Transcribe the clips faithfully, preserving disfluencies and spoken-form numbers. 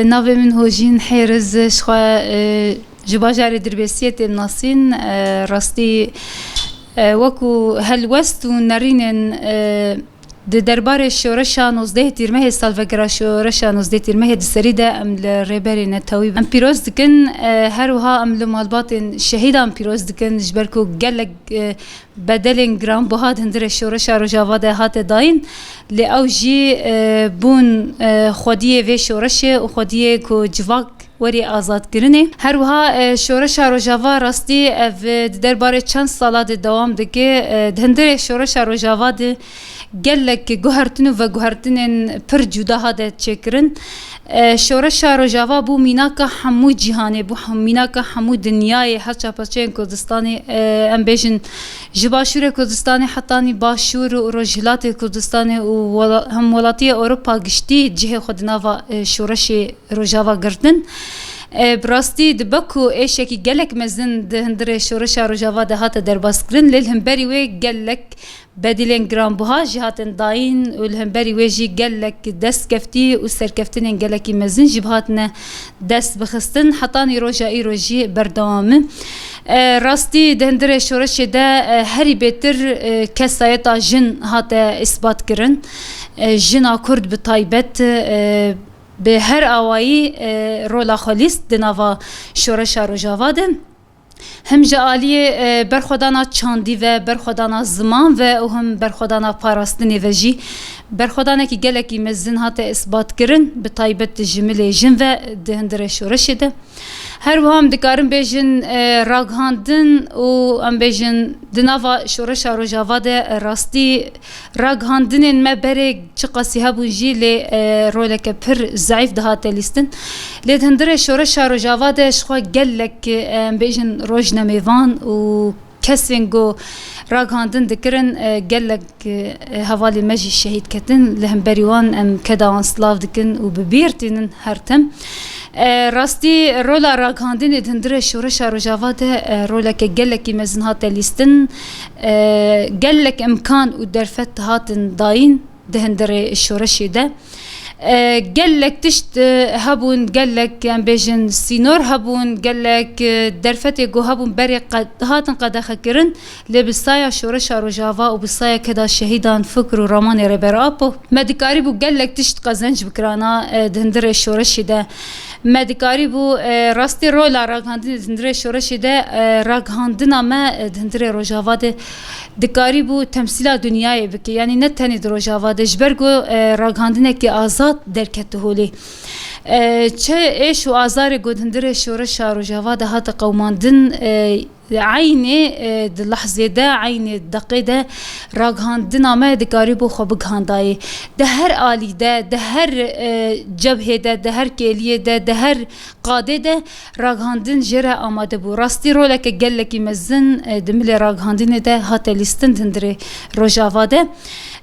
Navê min Hojîn Hêriz, ji xwe, e, ji bajarê Dirbêsiyê tên nasîn. E, rastî, e, wekû helwest û nerînên, e, di derbarê şoreşa nozdeh Tîrmehê, salvegera şoreşa nozdeh Tîrmehê di serî de em li Rêberê Netewî em pîroz dikin. E, her wiha em li malbatên şehîdan pîroz dikin, ji ber ku gelek, e, bedelên giranbuha di hundirê şoreşa Rojava de hate dayîn, lê ew jî, e, bûn, e, xwediyê vê şoreşê û xwediyê ku civak werî azadkirinê. Her wiha, e, şoreşa Rojava rastî ev, e, di derbarê çend sala de dewam dike. E, di hundirê şoreşa Rojava de gelek guhertin û veguhertinên pir cuda hate çêkirin. E, şoreşa Rojava bû mînaka hemû cîhanê, bû hem-, mînaka hemû dinyayê, her çarpaçeyên Kurdistanê, e, em bêjin ji Başûrê Kurdistanê hetanî Başûr û Rojhilatê Kurdistanê û wela-, hemwelatiyê Ewropa giştî cihê xwe di nava, e, şoreşê Rojava girtin. E, bi rastî dibe ku êşekî gelek mezin di hundirê şoreşa Rojava de hate derbaskirin, lê li hemberî wê gelek bedîlên giranbuha jî hatin dayîn û li hemberî wê jî gelek destkeftî û serkeftinên gelekî mezin jî bi hatine dest bixistin. Hetanî roja îro jî berdewam in. E, rastî di hundirê şoreşê de, e, herî bêtir, e, kesayeta jin hate îsbatkirin. E, jina Kurd bi taybet, e, bi her awayî, e, rola xwe lîst di nava şoreşa Rojava de. Him ji aliyê, e, berxwedana çandî ve, berxwedana ziman ve û him berxwedana parastinê ve jî berxwedanekî gelekî mezin hate îsbatkirin, bi taybet ji milê jin ve di hundirê şoreşê de. Her wiha em dikarin bêjin, e, ragihandin û em bêjin di nava şoreşa Rojava de, e, rastî ragihandinên me berê çiqasî hebûn jî lê, e, roleke pir zeîf dihate lîstin. Lê di hundirê şoreşa Rojava de ji xwe gelek, e, em bêjin rojnemêvan û kesên ku ragihandin dikirin, e, gelek, e, hevalên me jî şehîd ketin. Li hemberî wan em keda wan silav dikin û bi bîr tînin her tim. E, rastî rola ragihandinê di hundirê şoreşa Rojava de, e, roleke gelekî mezin hate lîstin. E, gelek imkan û derfet hatin dayîn di hundirê şoreşê de. E, gelek tişt, e, hebûn, gelek, em bêjin, sînor hebûn, gelek, e, derfetê ku hebûn berê qed-, hatin qedexekirin, lê bi saya şoreşa Rojava û bi saya keda şehîdan, fikr û ramanê Rêber Apo, me dikarîbû gelek tişt qezenc bikirana, e, di hundirê şoreşê de. Me dikarîbû, e, rastî rola ragihandinê di hundirê şoreşê de, e, ragihandina me, e, di hundirê Rojava de dikarîbû temsîla dinyayê bike. Yanî ne tenê di Rojava de, ji ber ku, e, ragihandinekî azad derkete holê. E, çi êş û azarê ku di hundirê şoreşa Rojava de hate qewimandin, e, eynê, e, di lehzê de, eynê deqê de ragihandina me dikarîbû xwe bigihandayê. Di her alî de, di her, e, cebhê de, di her kêliyê de, di her qadê de ragihandin jê re amade bû. Rastî roleke gelekî mezin, e, di milê ragihandinê de hate lîstin di hundirê Rojava de.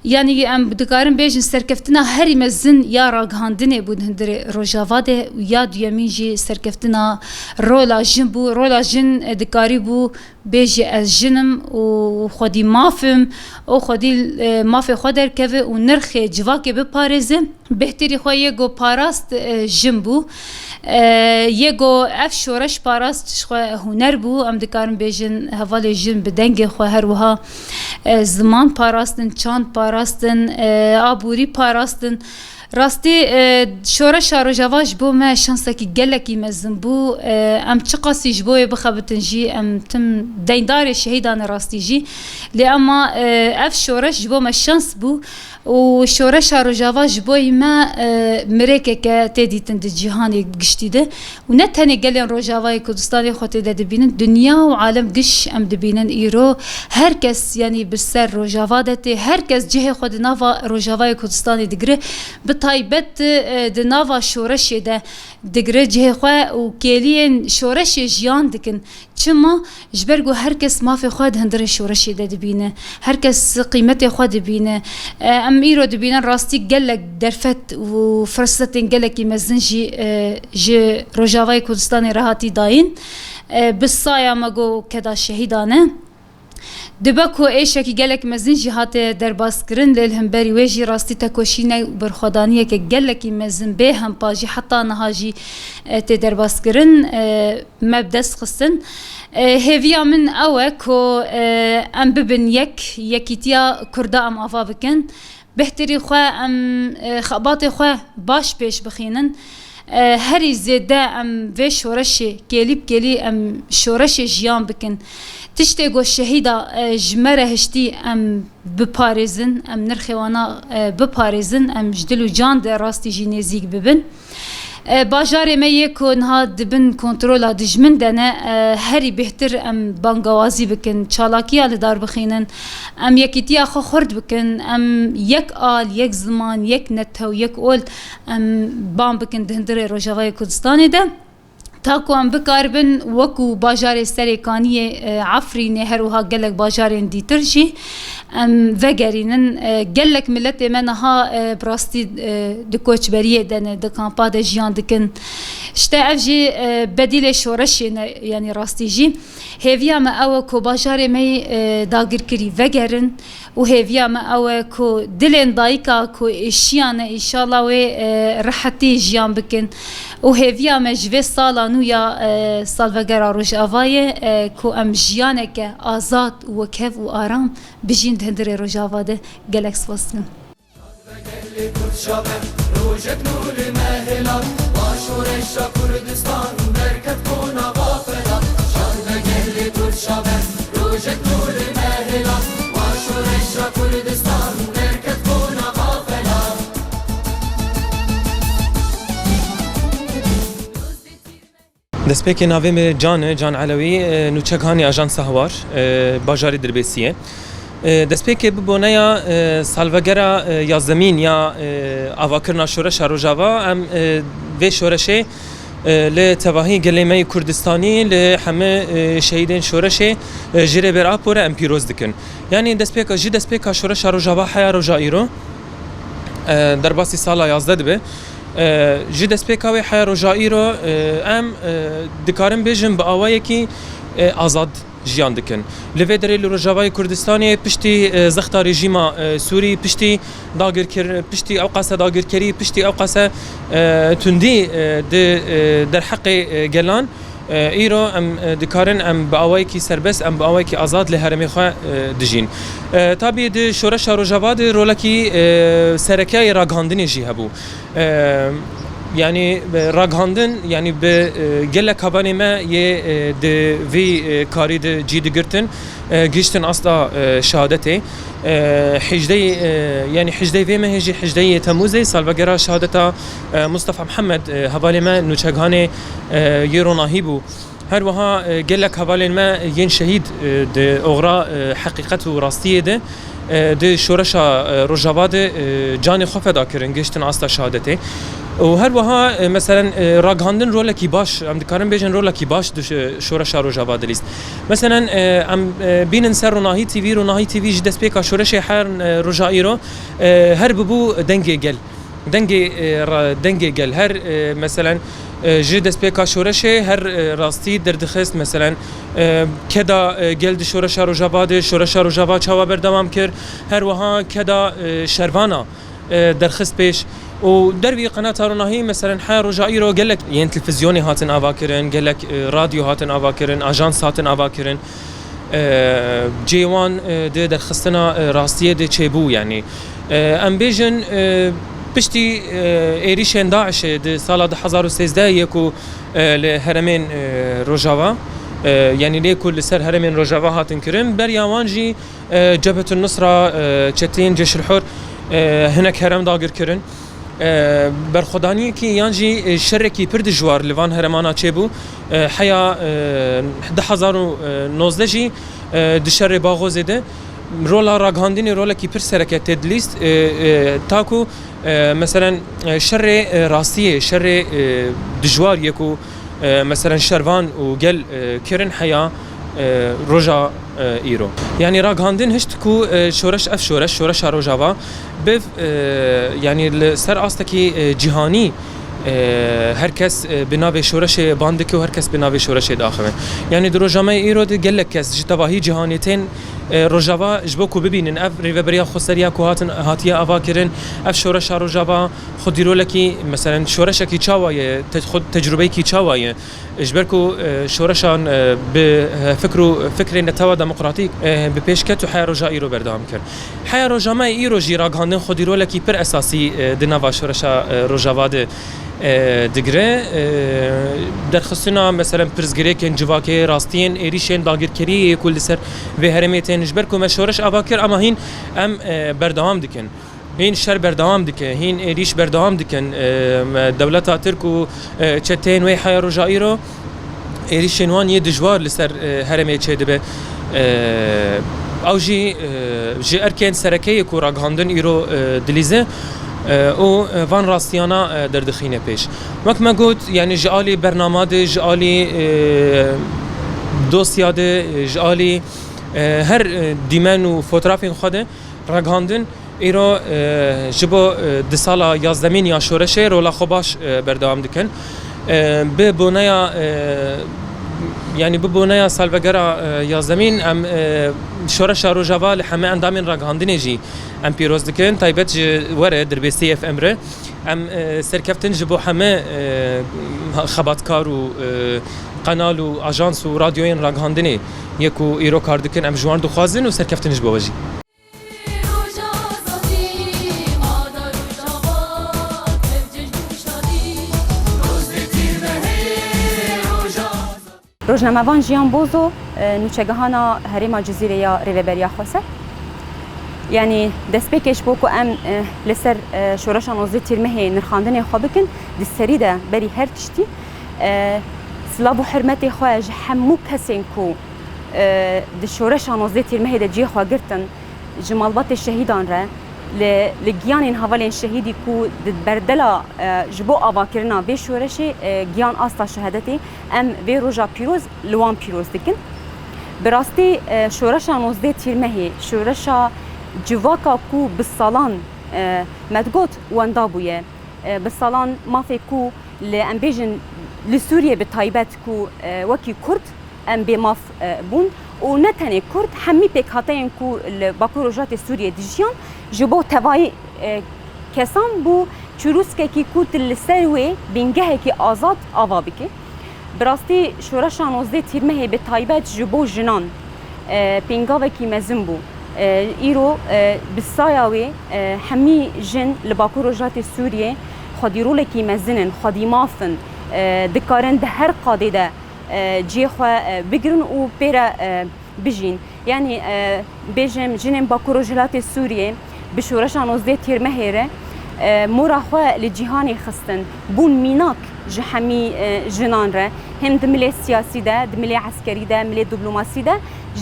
Yanî em dikarin bêjin serkeftina herî mezin ya ragihandinê bû di hundirê Rojava de û ya duyemîn jî serkeftina rola jin bû. Rola jin, e, dikarîbû bêjî ez jin im û xwedî maf im û xwedî, e, mafê xwe derkeve û nirxê civakê biparêze. Bêhtirî xwe yê ku parast, e, jin bû. E, yê ku ev şoreş parast ji xwe huner bû. Em dikarin bêjin hevalê jin bi dengê xwe her wiha, e, ziman parastin, çand parastin, e, aborî parastin. Rastî, e, şoreşa Rojava ji bo me şansekî gelekî mezin bû. E, em çiqasî ji bo wê bixebitin jî, em tim deyndarê şehîdan e rastî jî. Lê ema, e, ev şoreş ji bo me şans bû. Û şoreşa Rojava ji bo me, e, mirêkeke tê dîtin di cîhanê giştî de. Û ne tenê gelên Rojavayê Kurdistanê xwe tê de dibînin, dinya û alem giş em dibînin îro. Her kes, yanî bi ser Rojava de tê, her kes cihê xwe di nava Rojavayê Kurdistanê digire. Bi taybet, e, di nava şoreşê de digire cihê xwe û kêliyên şoreşê jiyan dikin. Çima? Ji ber ku her kes mafê xwe di hundirê şoreşê de dibîne. Her kes qîmetê xwe dibîne. E, em îro dibînin rastî gelek derfet û firsetên gelekî mezin jî, e, ji Rojavayê Kurdistanê re hatî dayîn. E, bi saya me got keda şehîdan e. Dibe ku êşekî gelek mezin jî hate derbaskirin, lê li hemberî wê jî rastî tekoşînek û berxwedaniyeke gelekî mezin bê hempa jî heta niha jî, e, tê derbaskirin, e, me bi dest xistin. E, hêviya min ew e ku, e, em bibin yek, yekîtiya Kurda em ava bikin. Bêhtirî xwe em, e, xebatê xwe baş pêş bixînin. E, herî zêde em vê şoreşê kêlî bi kêlî em şoreşê jiyan bikin. Tiştê ku şehîda, e, ji me re hiştî em biparêzin, em nirxê wana, e, biparêzin, em ji dil û can de rastî jî nêzîk bibin. E, bajarê me yê ku niha di bin kontrola dijmin de ne, e, herî bêhtir em bangawazî bikin, çalakiya li dar bixînin, em yekîtiya xwe xurt bikin, em yek al, yek ziman, yek netew, yek ol em bang bikin di hundirê Rojavayê Kurdistanê de. Ta ku em bikaribin wekû bajarê Serêkaniyê, e, Efrînê, her wiha gelek bajarên dîtir jî em vegerînin. E, gelek miletê me niha, e, bi rastî, e, di koçberiyê de ne, di kampa de jiyan dikin. Îşte ev jî, e, bedîlê şoreşê ne, yanî rastî jî. Hêviya me ew e ku bajarê me yê, e, dagirkirî vegerin û hêviya me ew e ku dilên dayika ku êşiyane, înşallah wê, e, rehetî jiyan bikin. Û hêviya me ji vê sala nû ya, e, salvegera Rojavayê, e, ku em jiyaneke azad û wekhev û aram bijîn di hundirê Rojava de. Gelek spas dikim. Destpêkê navê min Can e, Can Elewî, e, nûçeghanê Ajansa Hawar, e, bajarê Dirbêsiyê. E, destpêkê bi boneya, e, salvegera, e, yazdemîn ya, e, avakirina şoreşa Rojava, em, e, vê şoreşê, e, li tevahî gelê me yê Kurdistanî, li hemî, e, şehîdên şoreşê, e, ji Rêber Apo re em pîroz dikin. Yanî destpêka, ji destpêka şoreşa Rojava heya roja îro, e, derbasî sala yazdeh dibe. E, ji destpêka wê heya roja îro, e, em, e, dikarin bêjin bi awayekî, e, azad jiyan dikin. Li vê derê li Rojavayê Kurdistanê piştî, e, zexta rejîma, e, Sûrî, piştî dagirkir-, piştî ew qase dagirkerî, piştî ew qase, e, tundî, e, di, e, derheqê, e, gelan, e, îro em, e, dikarin em bi awayekî serbest, em bi awayekî azad li herêmê xwe, e, dijîn. E, tabî di şoreşa Rojava de rolekî, e, sereke yê ragihandinê jî hebû. E, yanî, e, ragihandin, yanî bi, e, gelek hevalê me yê, e, di vî, e, karî de cî digirtin, e, gihiştin asta, e, şehadetê. E, hejdeyê, e, yanî hejdeyê vê mehê jî, hejdeyê Temûzê, salvegera şehadeta, e, Mustafa Mihemed, e, hevalê me nûçeghanê, e, yê ronahî bû. Her wiha, e, gelek hevalên me yên şehîd, e, di oxira, e, heqîqet û rastiyê de, e, di şoreşa, e, Rojava de, e, canê xwe feda kirin, gihiştin asta şehadetê. Û her wiha, e, meselen, e, ragihandin rolekî baş, em dikarin bêjin rolekî baş di ş-, şoreşa Rojava de lîst. Meselen, e, em, e, bînin ser Ronahî T V, Ronahî T V ji destpêka şoreşê her, e, roja îro, e, her bibû dengê gel. Dengê, e, ra-, dengê gel her, e, meselen, e, ji destpêka şoreşê her, e, rastî derdixist, meselen, e, keda, e, gel di şoreşa Rojava de, şoreşa Rojava çawa berdewam kir, her wiha keda, e, şervana, e, derxist pêş. Û dervî qenata Ronahî, meselen, heya roja îro gelek yên televîzyonê hatin avakirin, gelek, e, radyo hatin avakirin, ajans hatin avakirin. E, cihê wan, e, di derxistina, e, rastiyê de çêbû, yanî. E, em bêjin, e, piştî, e, êrîşên DAIŞê di sala du hezar û sêzdeh yê ku, e, li herêmên, e, Rojava, e, yanî lê ku li ser herêmên Rojava hatin kirin, beriya wan jî, e, Cebhetun Nusra, e, çeteyên Ceyşul Hur, e, hinek herêm dagir kirin. E, berxwedaniyekî yan jî, e, şerekî pir dijwar li van herêmana çêbû. E, heya, e, du hezar û nozdeh jî, e, di şerê Baxozê de rola ragihandinê rolekî pir sereke tê dilîst. E, e, ta ku, e, meselen, e, şerê, e, rastiyê, şerê, e, dijwar yê ku, e, meselen şervan û gel, e, kirin heya, e, roja, e, îro. Yanî ragihandin hişt ku, e, şoreş ev şoreş, şoreşa Rojava, bi, e, yanî li ser astekî, e, cîhanî, e, her kes, e, bi navê şoreşê ban dike û her kes bi navê şoreşê diaxive. Yanî di roja me îro de gelek kes ji tevahî cîhanê tên, E, Rojava ji bo ku bibînin ev rêveberiya xweseriya ku hatin, hatiye avakirin, ev şoreşa Rojava xwedî rolekî, meselen şoreşekî çawa ye, te-, xwe-, tecrûbeyekî çawa ye? Ji ber ku, e, şoreşan, e, bi, e, fikr û fikrên netewa demokratîk, e, bi pêş ket û heya roja îro berdewam kir. Heya roja me îro jî ragihandin xwedî rolekî pir esasî, e, di nava şoreşa, e, Rojava de, e, digire. E, derxistina, meselen, pirsgirêkên civakê, rastiyên êrîşên dagirkeriyê ku li ser vê herêmê tên, ji ber ku me şoreş ava kir, ama hîn em, e, berdewam dikin. Hîn şer berdewam dike, hîn êrîş berdewam dikin. E, me dewleta Tirk û, e, çeteyên wê heya roja îro êrîşên wan yê dijwar li ser, e, herêmê çêdibe. E, ew jî, e, ji erkên sereke ye ku ragihandin îro, e, dilîze, e, û, e, van rastiyana, e, derdixîne pêş. Wek me got, yanî ji alî bernama de, ji alî, e, dosya de, ji alî, e, her, e, dîmen û fotrafên xwe de ragihandin îro, e, ji bo, e, di sala yazdemîn ya şoreşê rola xwe baş, e, berdewam dikin. E, bi boneya, e, yanî bi boneya salvegera, e, yazdemîn em, e, şoreşa Rojava li heme endamên ragihandinê jî em pîroz dikin. Taybet ji we re Dirbêsî F M re em, e, serkeftin ji bo heme, e, xebatkar û, e, qenal û ajans û radyoyên ragihandinê yê ku îro kar dikin em ji wan dixwazin û serkeftin ji bo we jî. Rojnamevan Jiyan Bozo, e, nûçegihana Herêma Cizîrê ya Rêveberiya Xweser. Yanî destpêkê ji bo ku em, e, li ser, e, şoreşa nozdeh Tîrmehê nirxandinê xwe bikin, di serî de berî her tiştî, e, silav û hurmetê xwe ji hemû kesên ku, e, di şoreşa nozdeh Tîrmehê de cihê xwe girtin, ji malbatê şehîdan re, li, li giyanên hevalên şehîdî ku di berdela, e, ji bo avakirina vê şoreşê, e, giyan asta şehadetê, em vê roja pîroz li wan pîroz dikin. Bi rastî, e, şoreşa nozdeh Tîrmehê, şoreşa civaka ku bi salan, e, me digot wenda bûye, e, bi salan mafê ku li, em bêjin, li Sûriyê bi taybet ku, e, wekî Kurd, em bêmaf, e, bûn û ne tenê Kurd, hemî pêkhateyên ku li Bakur Rojhilatê Sûriyê dijiyan, ji bo tevayî, e, kesan bû çirûskekî ku tu li ser wê bingehekî azad ava bike. Bi rastî şoreşa nozdeh Tîrmehê bi taybet ji bo jinan, e, pêngavekî mezin bû. E, îro, e, bi saya wê, e, hemî jin li Bakur Rojhilatê Sûriyê xwedîrolekî mezin in, xwedîmaf in, e, dikarin di her qadê de e, cihê xwe, e, bigirin û pê re, e, bijîn. Yanî, e, bêjim, jinên Bakur Rojhilatê Sûriyê bi şoreşa nozdeh Tîrmehê re, e, mora xwe li cîhanê xistin, bûn mînak ji hemî, e, jinan re, him di milê siyasî de, di milê eskerî de, milê diplomasî de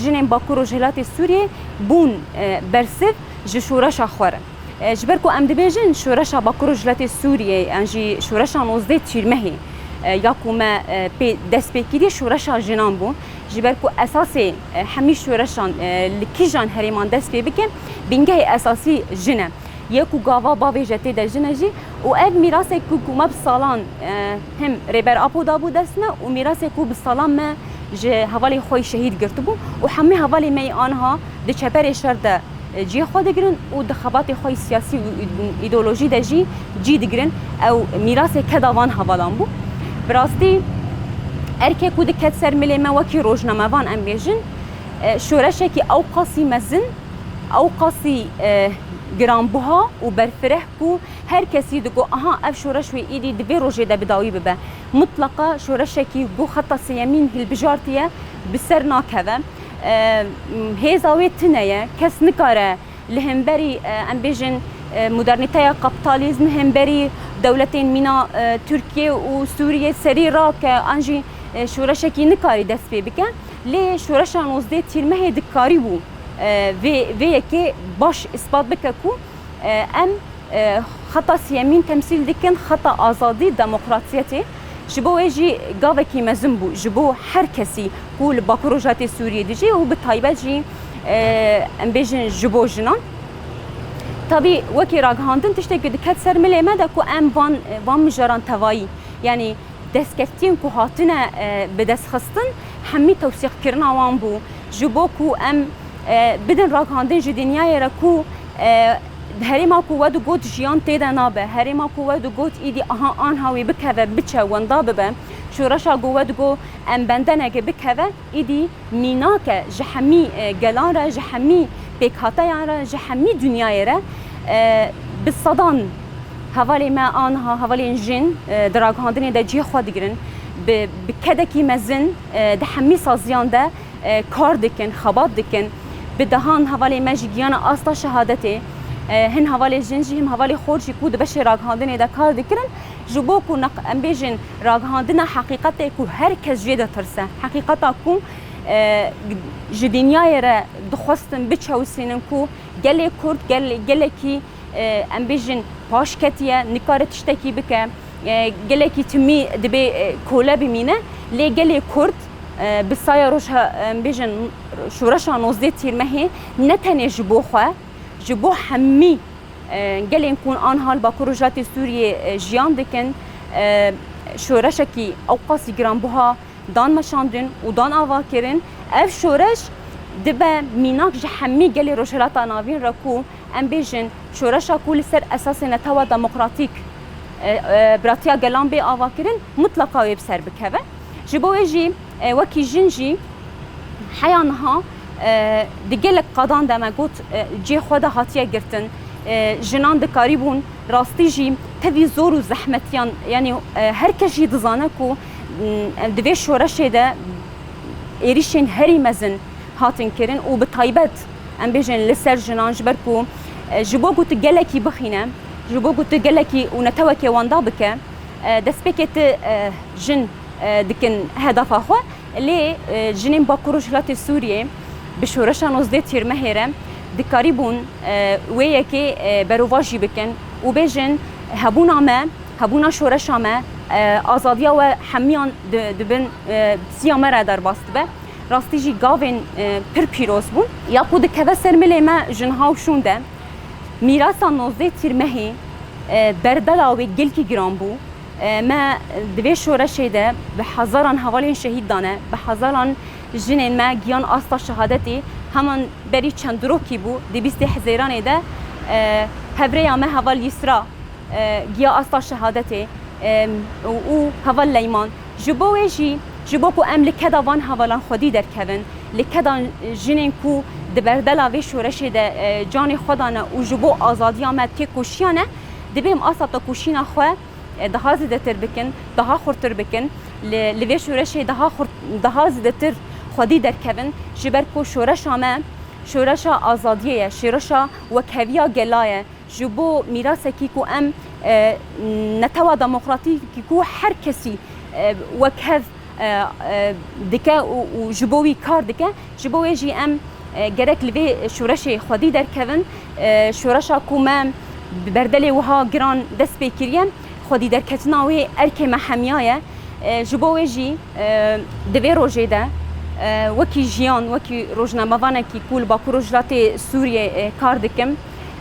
jinên Bakur Rojhilatê Sûriyê bûn, e, bersiv ji şoreşa xwe re. E, ji ber ku em dibêjin şoreşa Bakur Rojhilatê Sûriyê, yan jî şoreşa nozdeh Tîrmehê, e, ya ku me, e, pê, dest pê kiriye şoreşa jinan bû. Ji ber ku esasê, e, hemî şoreşan, e, li kîjan herêman dest pê bike, bingehê esasî jin e. Yê ku gava bavêje tê de jin e jî û ev mîrasek ku, ku me bi salan, e, him Rêber Apo dabû dest me û mîrasek ku bi salan me ji hevalê xwe yî şehîd girtibû û hemî hevalê me yî aniha di çeperê şer de, e, cihê xwe digirin û di xebatê xwe yî siyasî û îd-, îdeolojî de jî cî digirin. Ew mîrasê keda van hevalan bû. Bi rastî erkê ku diket ser milê me wekî rojnamevan em bêjin, e, şoreşekî ew qasî mezin, ew qasî, e, giranbuha û berfireh ku her kesî digot, aha, ev şoreş wê îdî di vê rojê de bi dawî bibe. Mitleqa şoreşekî ku xeta sêyemîn hilbijartiye, bi ser nakeve. E, hêza wê tune ye. Kes nikare li hemberî, e, em bêjin, e, modernîteya kapîtalîzm, hemberî dewletên mîna, e, Tirkiye û Sûriye serî rake, an jî, e, şoreşekî nikarî dest pê bike. Lê şoreşa nozdeh Tîrmehê dikarîbû, e, vê, vê yekê baş îspat bike ku, e, em, e, xeta siyemîn temsîl dikin, xeta azadî, demokrasiyetê. Ji bo wê jî gavekî mezin bû ji bo her kesî ku li Bakur Rojhilatê Sûriyê dijî û bi taybet jî, e, em bêjin ji bo jinan. Tabî wekî ragihandin tiştekî diket ser milê me de ku em van, van mijaran tevayî, yanî destkeftiyên ku hatine, e, bi dest xistin, hemî tewsîqkirina wan bû. Ji bo ku em, E, bidin ragihandin ji dinyayê re ku, e, herêma ku we digot jiyan tê de nabe, herêma ku we digot îdî aha anha wê bikeve, biçe, wenda bibe, şoreşa ku we digot em bende neke bikeve, îdî mînak e ji hemî, e, gelan re, ji hemî pêkhateyan re, ji hemî dinyayê re, e, bi sedan hevalê me aniha, hevalên jin, e, di ragihandinê de cihê xwe digirin, bi, bi kedekî mezin, e, di hemî saziyan de e, kar dikin, xebat dikin. Bi dehan hevalê me jî giyana asta şehadetê. E, hin hevalê jin jî, him hevalê xort jî ku di beşê ragihandinê de kar dikirin, ji bo ku neq-, em bêjin ragihandina heqîqetê ku her kes jê ditirse. Heqîqeta ku, e, ji dinyayê re dixwestin biçewisînin ku gelê Kurd gel-, gelekî e, em bêjin, paş ketiye, nikare tiştekî bike, e, gelekî timî dibê, e, kole bimîne. Lê gelê Kurd, e, bi saya roja, em bêjin, şoreşa nozdeh Tîrmehê ne tenê ji bo xwe, ji bo hemî, e, gelên ku aniha li Bakur Rojhilatê Sûriyê, e, jiyan dikin, e, şoreşekî ewqasî giranbuha dan meşandin û dan avakirin. Ev şoreş dibe mînak ji hemî gelê Rojhilata Navîn re ku em bêjin şoreşa ku li ser esasê netewa demokratîk, e, e, biratiya gelan bê avakirin, mutleqa wê bi ser bikeve. Ji bo wê jî, e, wekî jin jî heya niha, e, di gelek qadan de me got, e, cihê xwe de hatiye girtin. E, jinan dikarîbûn rastî jî tevî zor û zehmetiyan, yanî, e, her kes jî dizane ku, m, di vê şoreşê de êrîşên herî mezin hatin kirin û bi taybet, em bêjin, li ser jinan, ji ber ku, e, ji bo ku tu gelekî bixîne, ji bo ku tu gelekî û netewekê wenda bike, e, destpêkê tu, e, jin, e, dikin hedefa xwe. Lê, e, jinên Bakur Rojhilatê Sûriyê bi şoreşa nozdeh Tîrmehê re dikarîbûn, e, wê yekê, e, berovajî bikin û bêjin, hebûna me, hebûna şoreşa me, e, azadiya we hemiyan di, di bin, e, siya me re derbas dibe. Rastî jî gavên, e, pir pîroz bûn. Ya ku dikeve ser milê me ji niha û şûnde, mîrasa nozdeh Tîrmehê, e, berdela wê gelkî giran bû. E, me di vê şoreşê de bi hezaran hevalên şehîd dane, bi hezaran jinên me giyan asta şehadetê, heman berî çend rokî bû, di bîstê Hezeyranê de, e, hevrêya me heval Yisra, e, giya asta şehadetê, e, û, û heval Leyman. Ji bo wê jî, ji bo ku em li keda van hevalan xwedî derkevin, li keda jinên ku di berdela vê şoreşê de, e, canê xwe dane û ji bo azadiya me têkoşiyane, divê em asta tekoşîna xwe, e, daha zêdetir bikin, daha xurtir bikin, li, li vê şoreşê daha xurt, daha zêdetir xwedî derkevin, ji ber ku şoreşa me, şoreşa azadiyê ye, şoreşa wekheviya gela ye, ji bo mîrasekî ku em, e, netewa demokratîkî ku her kesî, e, wekhev, e, e, dike û, û ji bo wî kar dike, ji bo wê jî em, e, gerek li vê şoreşê xwedî derkevin, e, şoreşa ku me bi berdelê wiha giran dest pê kiriye, xwedî derketina wê erkê me hemiya ye. E, ji bo wê jî, e, di vê rojê de, e, wekî jiyan, wekî rojnamevanekî ku li Bakur Rojhilatê Sûriyê, e, kar dikim,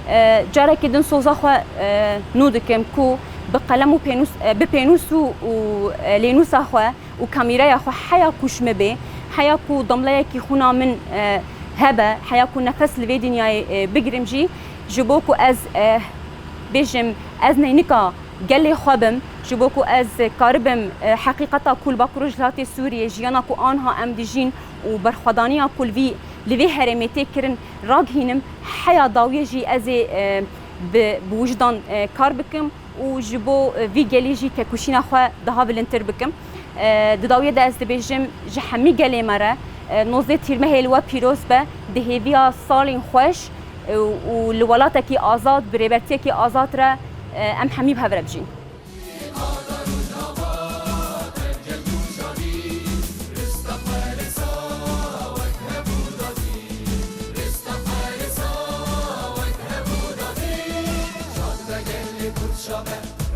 e, carekî din soza xwe, e, nû dikim ku bi qelem û pênûs, e, bi pênûs û, û, e, lênûsa xwe û kamîreya xwe heya ku ji min bê, heya ku damleyekî xwîna min, e, hebe, heya ku nefes li vê dinyayê, e, bigirim jî, ji bo ku ez, e, bêjim, ez neynika gelê xwe bim, ji bo ku ez karibim, e, heqîqeta ku li Bakur Rojhilatê Sûriyê, jiyana ku anha em dijîn û berxwedaniya ku li vî, li vê herêmê tê kirin ragihînim, heya dawiyê jî ez ê, e, bi, bi wijdan, e, kar bikim û ji bo, e, vî gelî jî tekoşîna xwe daha bilindtir bikim. E, di dawiyê de ez dibêjim, ji hemî gelê me re, e, nozdeh Tîrmehê li we pîroz be, di hêviya salên xweş, e, û li welatekî azad, bi rêbertiyekî azad re, e, em hemî bi hev re bijîn.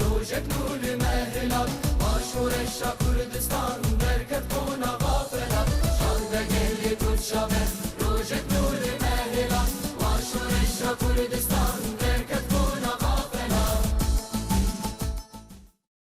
Rojek nû li me hilal, ma şoreşa Kurdistan derket qonaxa felat. Şad be gelê Kurd şa be, rojek nû li me hilal, ma şoreşa Kurdistan